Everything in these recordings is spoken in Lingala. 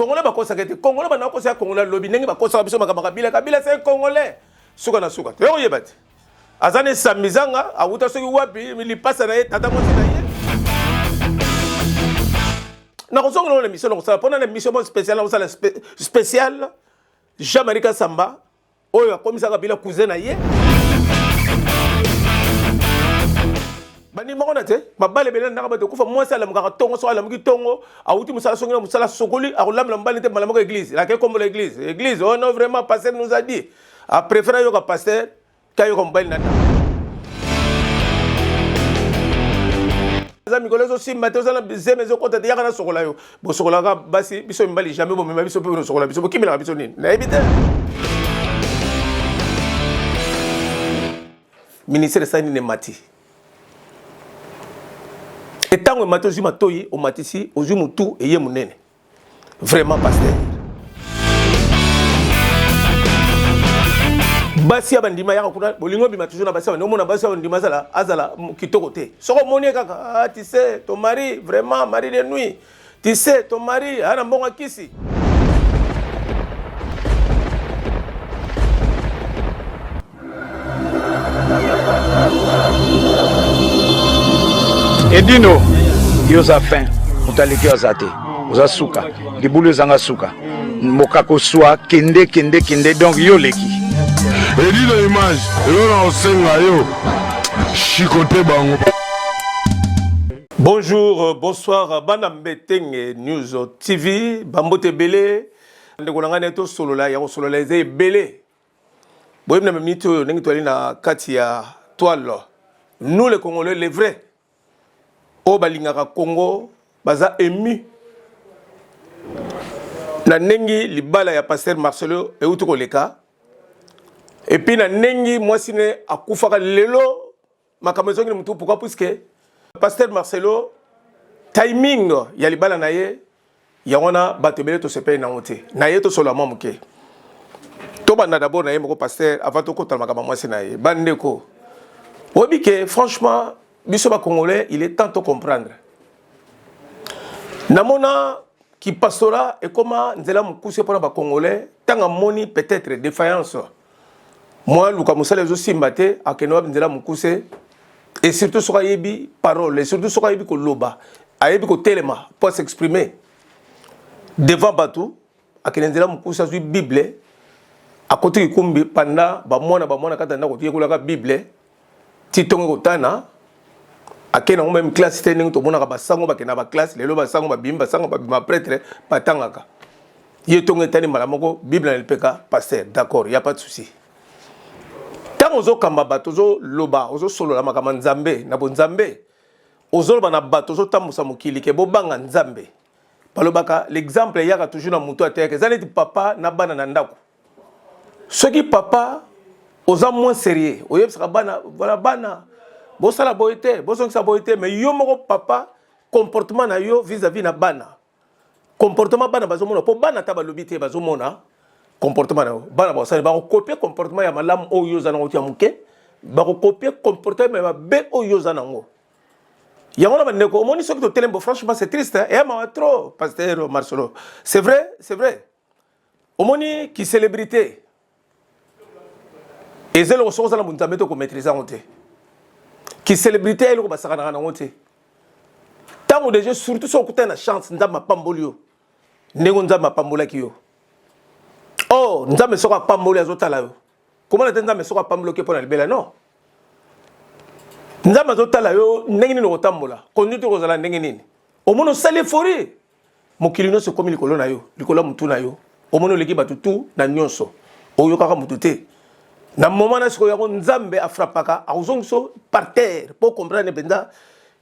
Congolais bakosaka te. Congolais banda kosa Congolais lobi ndenge bakosaka biso makambo Kabila. Kabila c'est un Congolais. Suka na suka. Toyo yeba te. Aza ne samizanga awuta soki wapi lipasa na ye tata mwasi na ye. Nakozonga na émission nakosala mpona na émission moko spéciale nakosala spéciale Jean-Marie Kassamba oyo akomisaka Kabila cousin na ye. Bandima ngo na te mabala ebele na ndaka bato ekufa mwasi alamukaka tongo soki alamuki tongo awuti mosala songi na mosala sokoli akolambela mobali te mbala moko église lake kombola église église oh non vraiment pasteur nous a dit a préféré ayoka pasteur ke ayoka mobali na ndako eza mikolo ezosimba te oza na zeme ezokota te yaka nasokola yo bosokolaka basi biso mibali jamais bomema biso mpe bosokola biso bokimelaka biso nini nayebi te ministère esali nini emati etango emati ozwi matoi omatisi ozwi motu eye monene vraiment pasteur basi ya bandima yaka kuna bolingo bima toujours na basi ya bandima omona basi ya bandima azala azala kitoko te soki omoni ye kaka ah, tu sais ton mari vraiment mari de nuit tu sais ton mari ana mbongo ya kisi Edino, yo oza fin, moto aleki yo aza te, oza suka, libulu ezanga suka, mokako swa kende kende kende, donc yo oleki. Edino image, eloko na kosenga yo, chicote bango. Bonjour, euh, bonsoir, bana Mbetenge News TV, bambote ebele, ndeko na ngai na tosolola ya kosolola eza ebele. Boyebi na minute oyo ndenge toali na kati ya toile, nous les Congolais, les vrais, oyo balingaka Congo baza ému na ndenge libala ya pasteur Marcelo euti koleka et puis na ndenge mwasi ne akufaka lelo makambo ezongi na mutu pourquoi puisque pasteur Marcelo timing ya libala na ye yango wana bato ebele tosepeli nango te na ye tosolola mwa moke tobanda d'abord na ye moko pasteur avant tokota na makambo ya mwasi na ye bandeko oyebi ke franchement biso bacongolais il est temps to comprendre namona kipastorat ekoma nzela mokuse mpona bacongolais ntango amoni peut-être défaillance mwa aluka mosala ezosimba te akende wapi nzela mokuse et surtout soki ayebi parole et surtout soki ayebi koloba ayebi kotelema mpo s'exprimer devant bato akende nzela mokuse azwi bible akoti kikumbi panda bamwana bamwana kati ya ndako yekolaka bible ti ntongo ekotana akei nango meme classe te ndenge tomonaka basango bakenda baklasse lelo basango babimi basango babima pretre batangaka ye ntongo etani mbala moko bible na lipeka pasteur d'accord ya pas de souci ntango ozokamba bato ozoloba ozosolola makambo ya nzambe na bonzambe ozoloba na bato ozotambusa mokili ke bobanga nzambe balobaka l'exemple eyaka toujours na moto ateyaka eza neti papa na bana na ndako soki papa oza moins sérieux oyebisaka bana voilà bana bosala boye te bozongisa boye te mais yo moko papa comportement na yo vis-à-vis na bana comportement bana bazomona mpo bana ata balobi te bazomona comportement na yo bana bakosala bakokopie comportement ya malamu oyo oza nango ya moke bakokopie comportement ya mabe oyo oza nango yango na bandeko omoni soki totelemi franchement c'est triste eya mawa trop pasteur Marcelo c'est vrai c'est vrai omoni ki célébrité eza eloko soki oza na bonzambe te okomaîtrise yango te ki célébrité ya eloko basakanaka nango te ntango deja surtout soki okutani na chance nzambe apamboli yo ndenge nzambe apambolaki yo or oh, nzambe soki apamboli azotala yo komona te nzambe soki apamboli oke mpo na libela non nzambe azotala yo ndenge nini okotambola conduite okozala ndenge nini omoni osali eforie Mokili nyonso ekomi likolo na yo, likolo ya mutu na yo. Omoni oleki bato tu na nyonso. Oyokaka mutu te. Na moment na sikoyo yango Nzambe afrappaka, akozongisa yo par terre po comprendre mpenza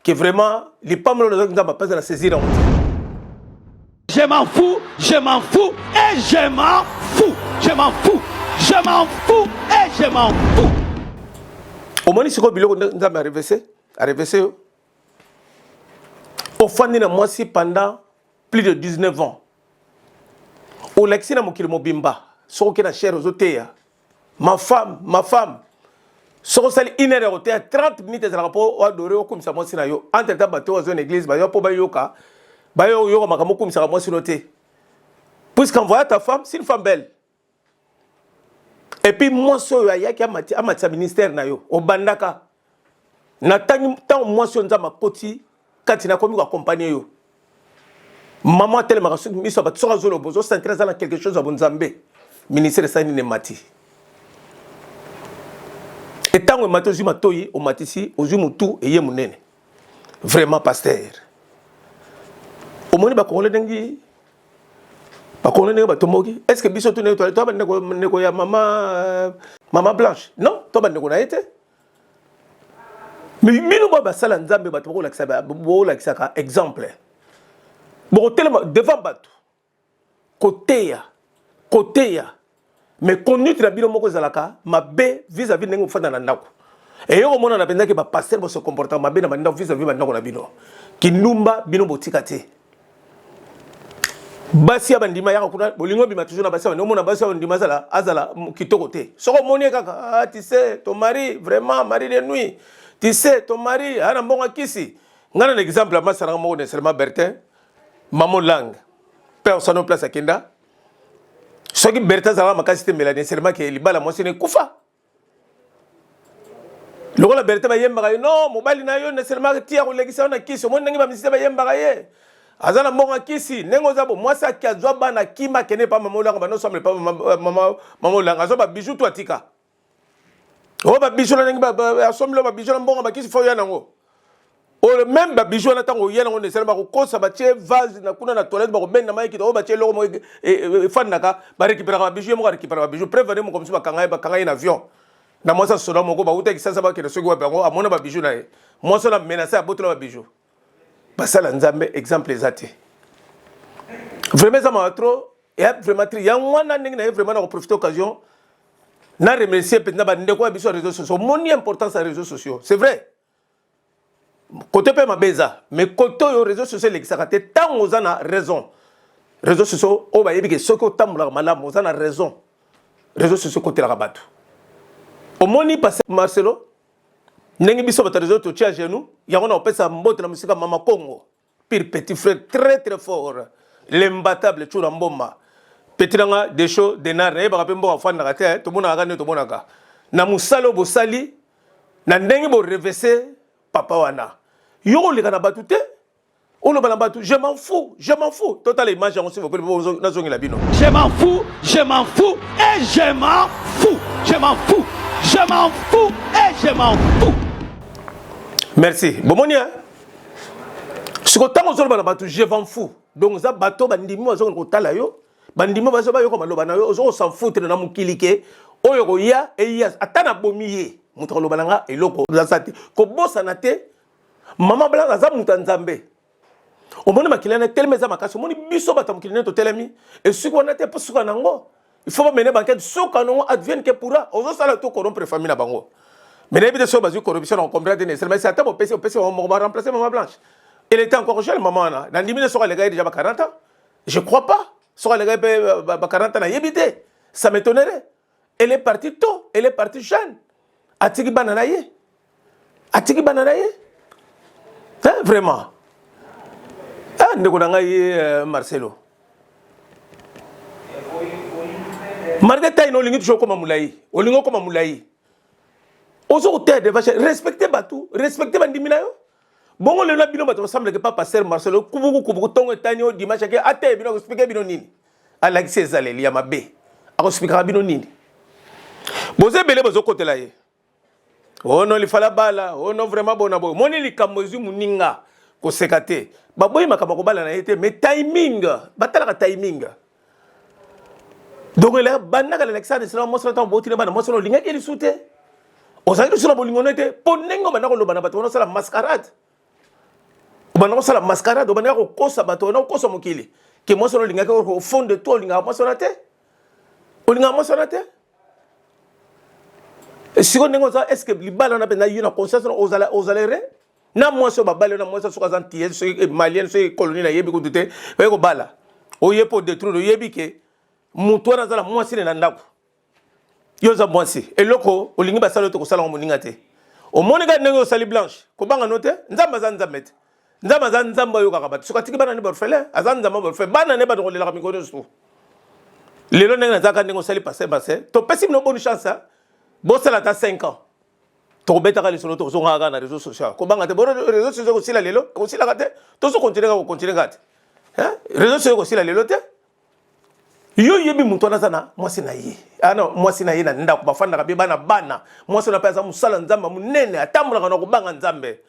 que vraiment lipamboli oyo Nzambe apesa na saisir yango te. Je m'en fous, je m'en fous et je m'en fous. Je m'en fous, je m'en fous et je m'en fous. Omoni sikoyo biloko Nzambe arevese, arevese yo. Ofandi na mwasi pendant plus de 19 ans. Olakisi na mokili mobimba soki oke na chaire ozoteya ma femme ma femme soki osali une heure ya koteya 30 minutes ezalaka mpo oadore okumisa mwasi na yo entre temps bato oyo bazo na église bayo mpo bayoka bayoka makambo okumisaka mwasi no te. Puisqu'en voyant ta femme, c'est une femme belle. Et puis mwasi oyo ayaki amatisa ministère na yo, obandaka na ntango mwasi oyo Nzambe akoti kati na akomi koaccompagne yo. Mama atelemaka soki miso ya bato, soki azoloba ozosentir aza na quelque chose ya bonzambe. Ministère esali nini? Emati. Etango emati, ozwi matoi, omatisi, ozwi motu eye monene. Vraiment, pasteur, omoni bakongole ndenge, bakongole ndenge batomboki. Est ce que biso tune to bandeko ndeko ya mama Blanche? Non, to bandeko na ye te. Mais bino ba basala Nzambe, bato bokolakisaka exemple, bokotelema devant bato koteya koteya, mais conduite na bino moko ezalaka mabe vis-à-vis ndenge bofanda na ndako. Eye komonana mpenzaki bapasteur bose comportaka mabe na bandako vis-à-vis bandako na bino. Kindumba bino botika te. Basi ya bandima yaka kuna, bolingo bima toujours na basi ya bandima. Omona basi ya bandima azala kitoko te. Soki omoni ye kaka: "Ah, tu sais, ton mari, vraiment mari de nuit, tu sais, ton mari aya na mbongo akisi ngai." Na exemple ya masalanga moko, nécessairement Bertin mamo langue mpe osano place akenda. Soki Bertin azalaka makasi te, mbela nécessairement ke libala mwasi ne ekufa. Lokola Bertin bayembaka ye, non, mobali na yo nécessairement tia kolekisa yo na kisi. Omoni ndenge bamisite bayembaka ye, aza na mbongo ya kisi. Ndenge oza bo, mwasi aki azwa bana, kima, akende pa mama Olanga, banosamble pa mama Olanga, azwa babiju to atika oyo babiju na ndenge asombeli oyo babiju na mbongo bakisi. Fo oya nango oyo même babiju wana, ntango oya nango, nesala bakokosa, batie vase na kuna na toilette, bakobenda mai ekita oyo, batie eloko moko efandaka, barécupéraka babiju. Ye moko arécupéraka babiju. Preuve ane, moko mosusu bakanga ye na avion na mwasi asoda moko, bauta Kisasa, bakende soki wapi. Yango amona babiju na ye, mwasi wana menace, abotola babiju. Basala Nzambe, exemple eza te. Vraiment eza mawa trop, eya vraiment tri. Yango wana ndenge na ye, vraiment na koprofite occasion na remercier mpenza bandeko ya biso ya réseaux sociaux. Omoni importance ya réseaux sociaux. C'est vrai, côté mpe mabe eza, mais côté oyo réseaux sociaux elekisaka te. Ntango oza na raison, réseaux sociaux oyo bayebi ke soki otambolaka malamu, oza na raison, réseaux sociaux ekotelaka bato. Omoni pasteur Marcelo, ndenge biso bato ya réseau totia genou. Yango na kopesa mbote na mosika, mama Congo pire, petit frère très très fort, l'imbattable Tshura Mboma, petit nanga Desho Denar. Nayebaka mpe mboka afandaka te, tomonaka kaka nde tomonaka na mosala oyo bosali, na ndenge borevese papa wana. Yo koleka na bato te, oloba na bato: "Je m'en fous, je m'en fous." Totala image yango, s'il vous plaît, nazongela bino. Je m'en fous, je m'en fous et je m'en fous. Je m'en fous, je m'en fous et je m'en fous. Merci. Bomoni siko ntango ozoloba na bato: "Je m'en fous." Donc eza bato bandimi bazokende kotala yo, bandimi bazo bayoka maloba na yo. Ozo kos'en foutre na mokili ke oyo koya eya, ata nabomi ye, moto akoloba na nga eloko aza te. Kobosana te, mama Blanche aza moto ya Nzambe. Omoni makili na telemi eza makasi. Omoni biso bato ya mokili nde totelemi esuki wana te, mpo suka nango il faut bamene bankete, suka nango advienne que pourra. Ozosala to corrompre famille na bango, mais nayebi te soki bazwi corruption na comprendre te nécessairement. Ata bopesi, opesi bango moko baremplacer mama Blanche. Elle était encore jeune, mama wana. Nandimi ne soki alekaki déjà ba 40 ans, je crois pas. Soki alekaki mpe ba 40 ans, nayebi te, ça m'étonnerait. Elle est partie tôt, elle est partie jeune, atiki bana na ye, atiki bana na ye. Hein, vraiment, ah, ndeko na ngai Marcelo, malgré taille na olingi toujours okoma molai, olingi okoma molai, ozo koteya devant, respecte bato, respecte bandimi na yo. Bongo lelo bino bato basambleke pa pasteur Marcelo, kubuku kubuku, ntongo etani o dimanche, ake ateya bino, akoexpliquer bino nini? Alakisi ezaleli ya mabe, akoexpliquaka bino nini? Boza ebele bozokotela ye: "Oh non, lifala bala, oh non, vraiment." Bona boye, moni likambo ezwi moninga koseka te. Baboyi makambo kobala na ye te, mais timing, batalaka timing. Donc ele bandaka lelakisa nesala mwasi na ntango botina bana. Mwasi na olingaki lisu te, ozalaki lisu na bolingo no te, mpo ndenge obanda koloba na bato wana, osala mascarade, obanda kosala mascarade, obandaka kokosa bato, obanda kokosa mokili ke mwasi wana olingaki. Au fond de toi, olingaka mwasi wana te, olingaka mwasi wana te. Sikoyo ndenge oza, est ce que libala wana mpenza, yo na conscience ozala, ozala re na mwasi oyo babali na mwasi, soki aza ntiye, soki malienne, soki colonie, nayebi kutu te. Oye kobala, oye mpo détruire. Oyebi ke motu wana aza na mwasi ne na ndako, yo oza mwasi. Eloko olingi basala oyo te, kosala ngo moninga te. Omoni kaka ndenge osali Blanche, kobanga no te. Nzambe aza Nzambe te, Nzambe aza Nzambe, ayokaka bato. Soki atiki bana ne baorphelin, aza Nzambe baorphelin, bana ne bato kolelaka mikolo nyonso. Lelo ndenge nazalaka ndenge osali pasteur pasteur, topesi bino bonne chance, bosala ata 5 ans. Tokobetaka lisolo, tokozongaka kaka na réseau social. Kobanga te, réseau social ekosila lelo, ekosilaka te. Tozo continuer kaka, kocontinuer kaka te. Réseau social ekosila lelo te. Yo oyebi moto wana aza na mwasi na ye, ana ah mwasi na ye na ndako, bafandaka bie bana bana. Mwasi wana mpe aza mosala Nzambe monene, atambolaka na kobanga Nzambe.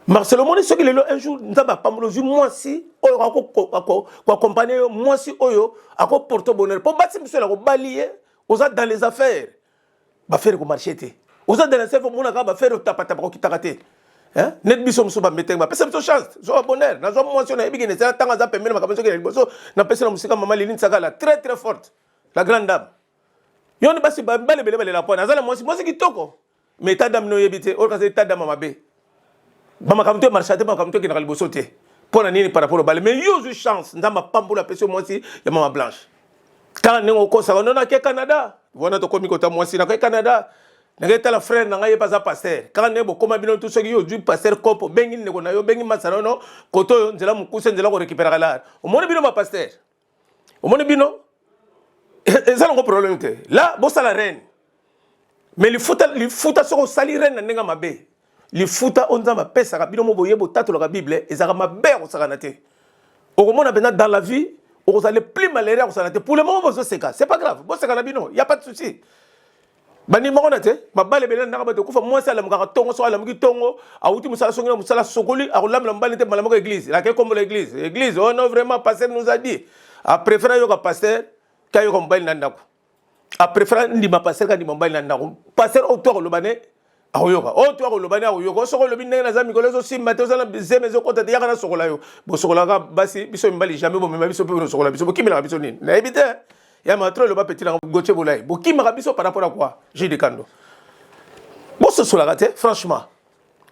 Marcelo, omoni soki lelo un jour Nzambe apambola, ozwi mwasi oyo akoaccompagne yo, mwasi oyo akoporte bonheur, mpo basi mosusu elako bali ye, oza dans les affaires, bafere komarche te, oza dans les affaires, omonaka bafere otapatapa kokitaka te. Net biso mosusu bametenge bapesa biso chance, zwa bonheur, nazwa mwasi oyo nayebi kende ezala ntango aza pembeni, makambo soki na liboso napesi na mosika. Mama Lili Nsakala, très très forte, la grande dame. Yo ni basi bale ebele balela pwana aza na mwasi, mwasi kitoko, mais état d'âme no oyebi te, oyo kasi état d'âme mabe, bamakambo to emarcha te, bamakambo to ekendaka liboso te. Mpo na nini? Par rapport obale. Mais yo ozwi chance, Nzambe apambola, apesi yo mwasi ya mama Blanche. Kaka ndenge okosaka no, nake Canada wana, tokomi kota mwasi, nake Canada, nake tala frère na ngai, ye mpe aza pasteur. Kaka ndenge bokoma bino tu, soki yo ozwi pasteur kopo, obengi ndeko na yo, obengi masa na yo, no koto oyo nzela mokuse, nzela korekiperaka lar. Omoni bino bapasteur, omoni bino eza nango problème te. La bosala reine, mais lifuta, lifuta soki osali reine na ndenge mabe, lifuta oyo Nzambe apesaka bino mo boye botatolaka Bible ezalaka mabe ya kosakana te. Okomona mpenza dans la vie okozala le plus malheureux ya kosakana te. Pour le moment bozoseka, c'est pas grave, boseka na bino, ya pas de souci. Bandimi bango na te, mabala ebele na ndaka bato ekufa. Mwasi alamukaka ntongo, soki alamuki ntongo, awuti mosala, songi na mosala, sokoli, akolambela mobali te, mbala moko église, nake kombola église, église. Oh non, vraiment, pasteur nous a dit, apréféré ayoka pasteur ke ayoka mobali na ndako. Apréféré ndima pasteur ka ndima mobali na ndako. Pasteur oyo to akoloba ne akoyoka, oyo to akoloba ne akoyoka. Soki olobi ndenge naza mikolo ezosimba te, oza na zeme ezokota te, yaka nasokola yo. Bosokolaka basi, biso mibali jamais bomema biso mpe bosokola biso. Bokimelaka biso nini? Nayebi te. Ya matro eloba petit nanga Gauthier Bolay, bokimaka biso par rapport à quoi? Jules de Kando, bososolaka te franchement.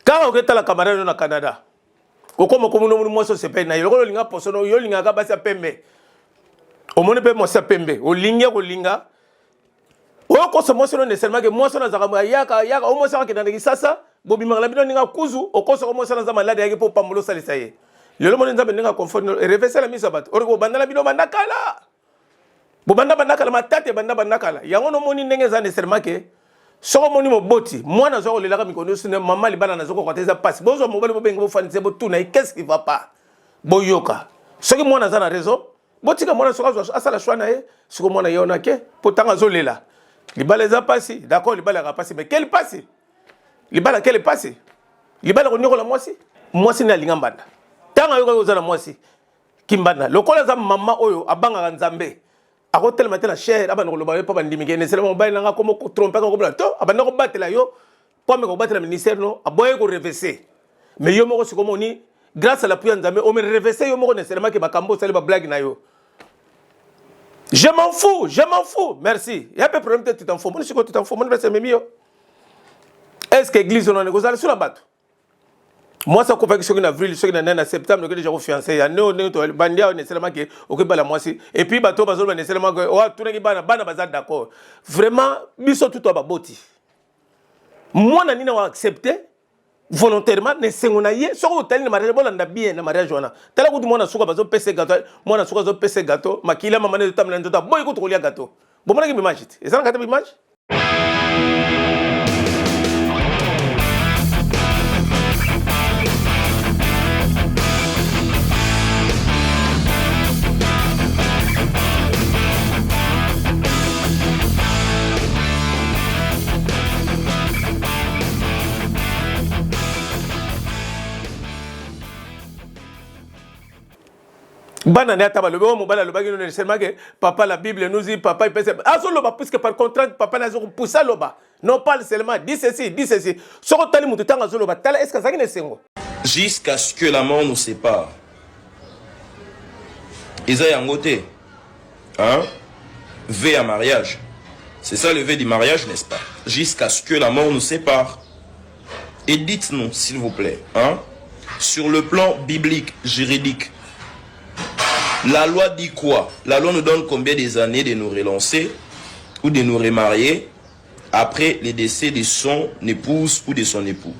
Kaka oketala camarade na Canada, okoma komona omoni mwasi osepeli na ye lokola olinga poso yo olingaka basi ya pembe, omoni mpe mwasi ya pembe olingi ya kolinga, oyokosa mwasi ono nécessairement ke mwasi ono azalaka ayaka ayaka o mwasi akakenda na Kisasa, bobimaka na bino ndenge akuzu, okosaka mwasi ono aza malade, ayaki mpo opambola osalisa ye. Lelo moni Nzambe ndenge aconfort erevesela miso ya bato oriko bobanda na bino banda kala, bobanda banda kala, matata ebanda banda kala. Yango nomoni ndenge eza nécessairement ke soki omoni moboti mwana azwa kolelaka mikolo nyonso, mama libala nazokoka te, eza mpasi, bozwa mobali, bobenge, bofandisa, botuna ye qu'est-ce qui va pas, boyoka. Soki mwana aza na raison, botika mwana, soki azwa asala choix na ye. Soki mwana ye wana ke mpo ntango azolela libala eza mpasi, d'accord, libala yaka mpasi, mais quelle mpasi libala, quelle mpasi libala, konyokola mwasi. Mwasi nde alinga mbanda ntango ayokaki oza na mwasi kimbanda, lokola aza mama oyo abangaka Nzambe, akotelema te na chere abanda koloba yo mpo bandimi ke nesela mobali nanga komo trompe akobela to abanda kobatela yo mpo ameka kobatela ministère no, aboye korevese. Mais yo moko sikoyo omoni grâce à l'appui ya Nzambe ome revese yo moko nécessairement ke makambo osali bablague na yo, je m'en fous, je m'en fous, merci, ya pe problème te, tu t'en fous. Omoni sikoyo, tu t'en fous, omoni place ememi yo. Est ce que église wana ekozala so na bato? Mwasi akufaki soki na avril, soki na nani, na septembre oke deja kofiance ya ndenge ndenge to bandi awa, nécessairement ke okebala mwasi. Et puis bato bazoloba nécessairement ke oyo atunaki bana, bana baza d'accord. Vraiment, biso tutu baboti mwana nini akoaccepte volontairement na esengo na ye? Soki otali na mariage, bolanda bien na mariage wana, tala kutu mwana suka bazopesa gato, mwana suka azopesa gato, makila mama nde ezotambola nzoto, aboyi kutu kolia gato. Bomonaki bimage te? Eza na kati ya bimage. Bana nde ata balobi oyo mobali alobaki no seulement que papa, la Bible nous dit, papa epesa, azoloba puisque par contrainte papa nazo kopusa aloba, non, parle seulement, dis ceci, dis ceci. Soki otali motu ntango azoloba, tala, est ce que azalaki na esengo? Jusqu'à ce que la mort nous sépare, eza yango te, hein? V ya mariage, c'est ça le V du mariage, n'est-ce pas? Jusqu'à ce que la mort nous sépare. Et dites-nous, s'il vous plaît, hein, sur le plan biblique, juridique, la loi dit quoi? La loi nous donne combien des années de nous relancer ou de nous remarier après le décès de son épouse ou de son époux?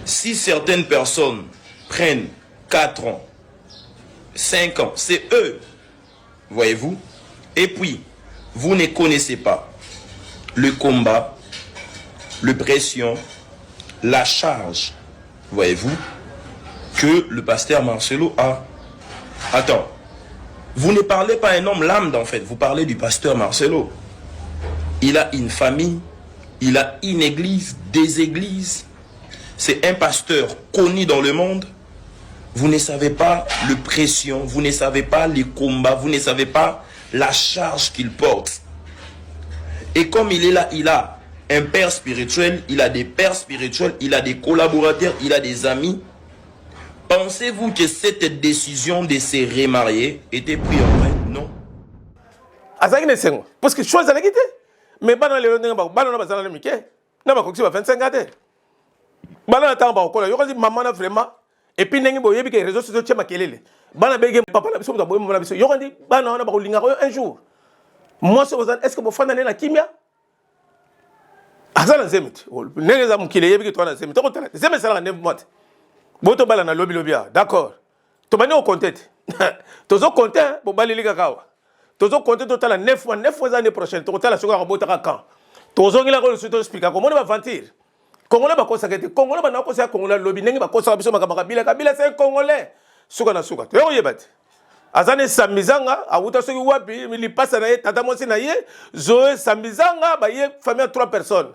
Si certaines personnes prennent 4 ans, 5 ans, c'est eux. Voyez-vous Et puis, vous ne connaissez pas le combat, le pression, la charge, voyez-vous, que le pasteur Marcelo a. Attends, vous ne parlez pas un homme lambda en fait, vous parlez du pasteur Marcelo. Il a une famille, il a une église, des églises. C'est un pasteur connu dans le monde. Vous ne savez pas le pression, vous ne savez pas les combats, vous ne savez pas la charge qu'il porte. Et comme il est là, il a un père spirituel, il a des pères spirituels, il a des collaborateurs, il a des amis. Pensez-vous que cette décision de se remarier était prise en vrai Non. Azalaki na esengo parce que choix ezalaki te. Mais bana lelo ndenge bana na bazala na mike na bakokisi ba 25 ans te. Bana na ntango bakokola yokazi mama na vraiment. Et puis ndenge boyebi ke réseaux sociaux tie makelele, bana bege papa na biso moto aboyi mama na biso. Yokandi bana wana bakolingaka yo un jour. Mwasi oyo est ce que bofanda nde na kimia? Aza na zemi te. Ndenge eza mokili eyebi ke toza na zemi, tokotala te. Zemi esalaka nde mwa te. Bo tobala na lobilobi awa, d'accord, tobandi kokonte te. Tozokonte, bobaleli kaka awa, tozokonte, totala 9 mois. 9 mois eza année prochaine. Tokotala soki akobotaka quand. Tozongelaka oyo lisusu, toexplika komoni baventure Congolais bakosaka te. Congolais banda bakosaka Congolais lobi ndenge bakosaka biso makambo Kabila. Kabila, c'est un Congolais. Suka na suka toya koyeba te aza ne Sambizanga, awuta soki wapi, lipasa na ye, tata mwasi na ye Zoe Sambizanga, baye famille ya 3 personnes.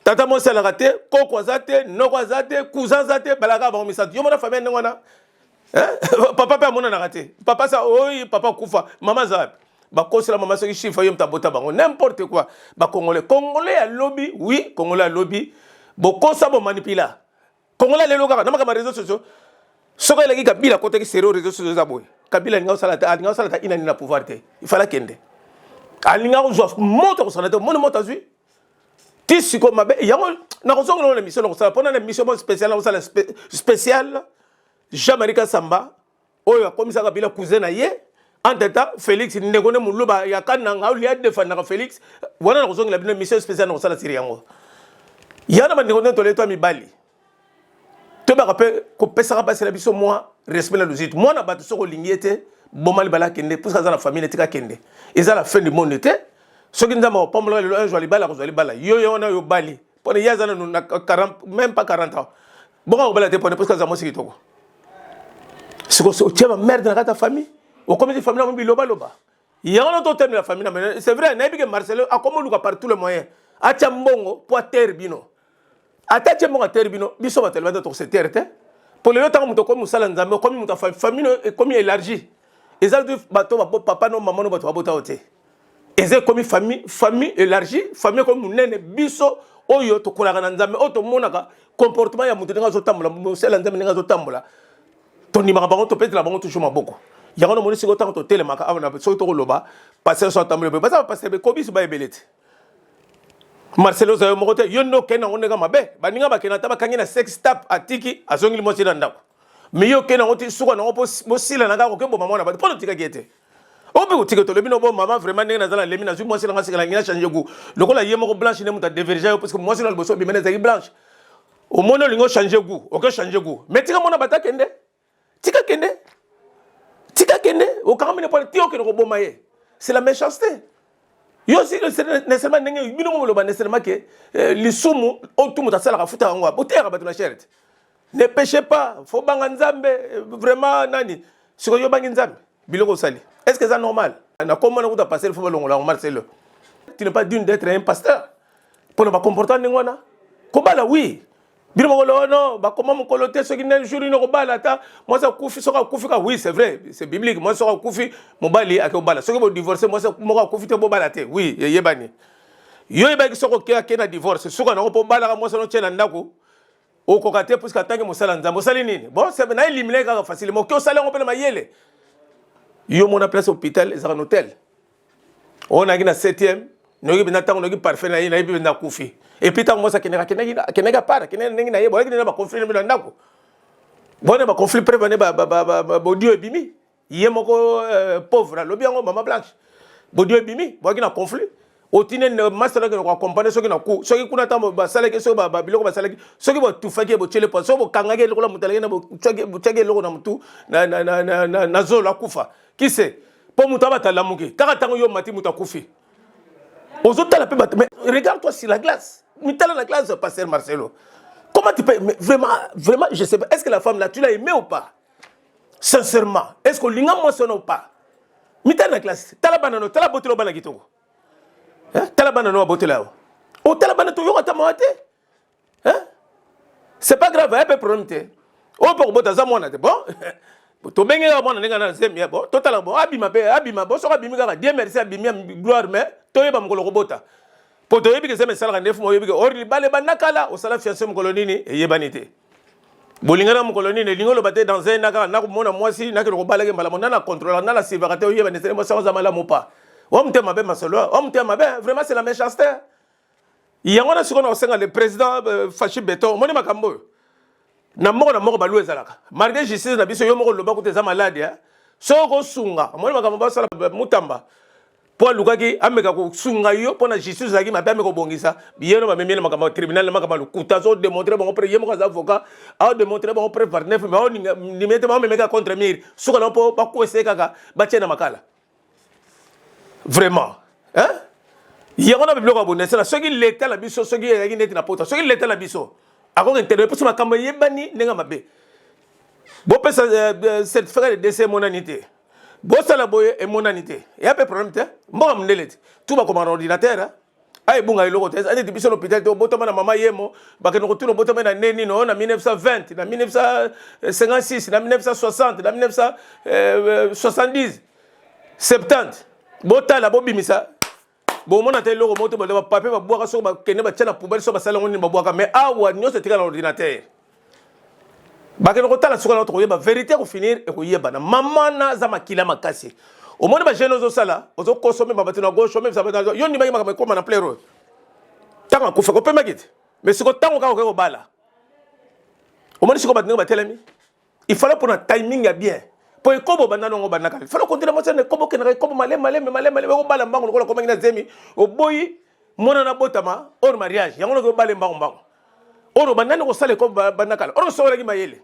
Tata mwasi alaka te, koko aza te, noko aza te, cousin aza te, balaka bango misato. Yo mona famille ndenge wana, papa mpe amonanaka te. Papa sa oyi, papa kufa, mama aza wapi? Bakosela mama soki chiffre, ye moto abota bango. N'importe quoi. Bacongolais, Congolais alobi oui, Congolais alobi bokosa, bomanipula Congolais. Lelo kaka na makambo ya réseaux sociaux, soki eleki Kabila akotaki sero réseaux sociaux eza boye. Kabila alinga kosala te, alinga kosala ta inani na pouvoir te. Ifala kende, alinga kozwa moto akosala te. Omoni moto azwi ti sikoyo mabe yango. Nakozongela na émission nakosala mpona na émission mo spécial, nakosala spécial Jean-Marie Kasamba oyo akomisaka Kabila cousin na ye. Entre temps Félix ndeko nde moluba ya Kananga olia defandaka Félix wana. Nakozongela bino émission spéciale nakosala siri yango ya na bandeko nde toletwa mibali. Toyebaka mpe kopesaka basi na biso mwa respect na luzitu. Mwana bato, soki olingi ye te, boma libala, akende, puisque aza na famille, etika akende. Eza la fin du monde te. Soki Nzambe akopambolaka lelo un jour libala, akozwa libala. Yo ye wana yo bali mpona ye aza na 40, même pas 40 ans, bongo akobala te mpona puisque aza mwasi kitoko. Sikoyo otie bamerde na kati ya famille, okomisi famille yango bilobaloba. Yango na totemela famille na. C'est vrai, nayebi ke Marcelo akoma oluka par tous les moyens atia mbongo po atere bino. Ata atie mbongo atere bino, biso bato elebata tokose tere te. Po lelo ntango moto okomi mosala Nzambe, okomi moto ya famille, ekomi élargi. Eza bato papa no mama no bato babota yo te. Eza ekomi famille, famille élargie, famille ekomi monene. Biso oyo tokolaka na Nzambe, oyo tomonaka comportement ya moto ndenge azotambola, mosala Nzambe ndenge azotambola, tondimaka bango, topetela bango toujours maboko. Yango namoni sikoyo ntango totelemaka awa, soki tokoloba pasteur so atambola boye, baza bapasteur bekobisi bayebele te. Marcelo oza yo moko te, yo nde okende yango ndenge mabe. Baninga bakende ata bakangi na sex tap, atiki, azongeli mwasi na ndako. Me yo okende yango ti suka nango mpo bosila na kaka okeboma mwana bato mpo otikaki ye te. Oyo mpe kotika tolobi no bo mama vraiment ndenge naza na lemi, nazwi mwasi nanga sika, nalingi na change goût lokola ye moko Blanche nde moto adeverge yo, parce que mwasi na liboso obimana ezalaki Blanche. Omoni olingi ochange goût, oke change goût, mais tika mwana bato akende, tika kende, tika kende. Okanga mine pona ti okende koboma ye, c'est la méchanceté. Yo si nécessairement ndenge bino mo boloba nécessairement ke lisumu oyo tu moto asalaka futa yango, boteyaka bato na chere te. Ne péchez pas, faut banga Nzambe vraiment. Nani sikoyo yo bangi Nzambe? Biloko osali, est ce que eza normal? Na komona kuta pasteur, faut balongola yango. Marcelo, tu n'es pas digne d'être un pasteur mpona bacomportement ndenge wana. Kobala, oui, bino mokolo no bakoma mokolo te. Soki nde jour nini kobala, ata mwasi akufi, soki akufi ka, oui, c'est vrai, c'est biblique, mwasi soki akufi, mobali ake kobala. Soki bodivorce, mwasi moko akufi te, bobala te. Oui, eyebani. Yo oyebaki soki oke ake na divorce, suka nango mpo obalaka mwasi ono tie na ndako, okoka te, puisque atangi mosala Nzambe. Osali nini? Bon, na élimine kaka facilement. Oke osali yango mpe na mayele. Yo mona place hôpital ezalaka na hôtel oyo nayaki na 7e, noyoki mpenza ntango noyoki parfait na ye, nayebi mpenza akufi. Et puis ntango mwasi akendaka, akendaki apart, akendaki ndenge na ye. Boyaki nde na baconflit na ndako bona baconflit preuve ne bodio ebimi. Ye moko pauvre alobi yango, mama Blanche, bodio ebimi, boyaki na conflit. Otindi master akende koaccompagne soki na ku soki kuna ntango basalaki, soki biloko basalaki, soki batufaki ye, botiele po soki bokangaki ye lokola moto alaki na botiaki eloko na motu na zolo, akufa. Qui sait? Mpo moto abata lamuki kaka ntango yo mati moto akufi. Ozotala mpe bato, mais regarde-toi sur la glace. Mitala na glace, pasteur Marcelo. Comment tu peux, mais vraiment, vraiment, je sais pas, est-ce que la femme là, tu l'as aimée ou pas? Sincèrement, est-ce que olinga mwasi wana ou pas? Mitala na glace, tala bana no, tala botelo bana kitoko. Hein? Tala bana no botelo awa. Otala bana to yoka ta mawa te. Hein? C'est pas grave, un peu problème te. Oyo mpe kobota aza mwana te. Bon, tobenge kaka mwana ndenge na zemi bon, totala bon, abima mpe abima bon, soki abimi kaka Dieu merci abimi ya gloire mais toyeba mokolo kobota. Po toyebi ke zemi esalaka ndefu mo oyebi ke or libala ebanda kala osala fiancé mokolo nini eyebani te. Bolingana mokolo nini elingi oloba te dans un an kaka nakomona mwasi nakende kobalaki mbala mo nana contrôlaka nana suivaka te oyeba nesele mwasi yango aza malamu pa. Wa motema mabe masolo, wa motema mabe vraiment c'est la méchanceté. Yango wana sikoyo nakosenga le président euh, Fashi Beton, omoni makambo oyo na moko na moko balu ezalaka malgré justice na biso yo moko loba kutu eza malade eh? Soki okosunga omoni makambo basala Mutamba mpo alukaki ameka kosunga yo mpo na justice ezalaki mabe ameka kobongisa ye no bamemi ye na makambo ya tribunal na makambo ya lokuta azodemontre bango pre ye moko aza avocat aodemontre bango preuve par neuf mais aondimi ete baomemeka contre mire suka na mpo bakwese kaka batie na makala vraiment hein yango na biloko ya bonesela soki leta na biso soki ezalaki neti na pota soki leta na biso akoki intervenir mposo makambo eyebani ndenge mabe bopesa euh, euh, certificat de décès emonani te bosala boye emonani te eya mpe problème te mboka mondele te tu bakomaka na ordinateur a ebunga eloko te neti biso na hôpital te obotama na mama yemo bakende kotuna obotama na nde nini oyo na 1920 na 1956 na 1960 na 1970 70 botala bobimisa bomona te eloko moko te bapapier babwaka soki bakende batya na poubelle soki basala yango nini babwaka mais awa nyonso etikala na ordinateur bakende kotala suka na tokoyeba verité ekofinir ekoyebana mama na aza makila makasi omoni ba jeune ozosala ozokosa omema bato na gauche omemisa bato yo ndimaki makambo ekoma na plaire oyo ntango akufa kopemaki te mais siko ntango kaka okoki kobala omoni siko bato ndenge batelemi il fallait mpona timing ya bien mpo ekobo obanda nango obanda kala il fallait okontina mwasi na ekobo okendaka ekobo maleme maleme maleme maleme okobala mbango lokola okomaki na zemi oboyi mwana nabotama hors mariage yango noki obale mbango mbango oyo bandani kosala ekobo banda kala oyo osokolaki mayele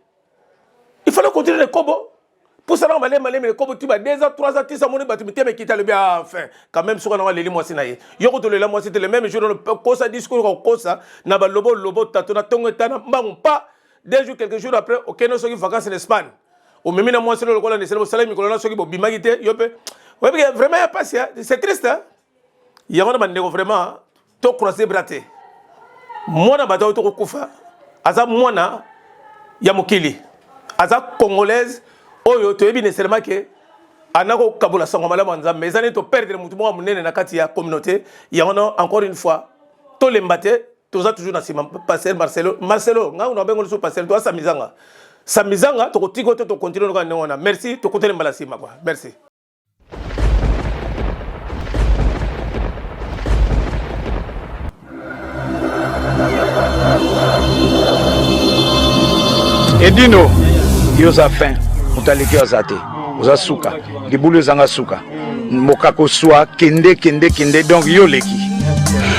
il fallait continuer na ekobo pusa nango malemi malemi ekobo ti ba 2 ans 3 ans tisa omoni bato mitema ekita alobi ah, enfin quand même soki nango aleli mwasi na ye yo kutu olela mwasi te le même jour kosa discours kokosa na balobo lobo tato na ntongo etana mbangu pa deux jours quelques jours après okende soki vacances na Espagne omemi na mwasi lokola nesele bosalaki mikolo na soki bobimaki te yo mpe oyebi vraiment ya pasi c'est triste yango na bandeko vraiment to croiser bras te mwana bato oyo tokokufa aza mwana ya mokili aza congolaise oyo toyebi nécessairement ke ana kokabola sango malamu ya nzambe eza nini toperdre motu moko ya monene na kati ya communauté yango na encore une fois tolemba te toza toujours na nsima pasteur marcelo marcelo ngai na bengo lisusu pasteur toza samizanga samizanga tokotika te tokontinue lokola ndenge wana merci tokutani mbala nsima kua merci Edino, yo oza fin, moto aleki yo aza te, oza suka, libulu ezanga suka, mokako swa kende kende kende, donc yo oleki.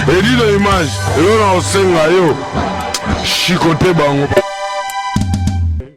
Edino image, eloko na kosenga yo, chicote bango.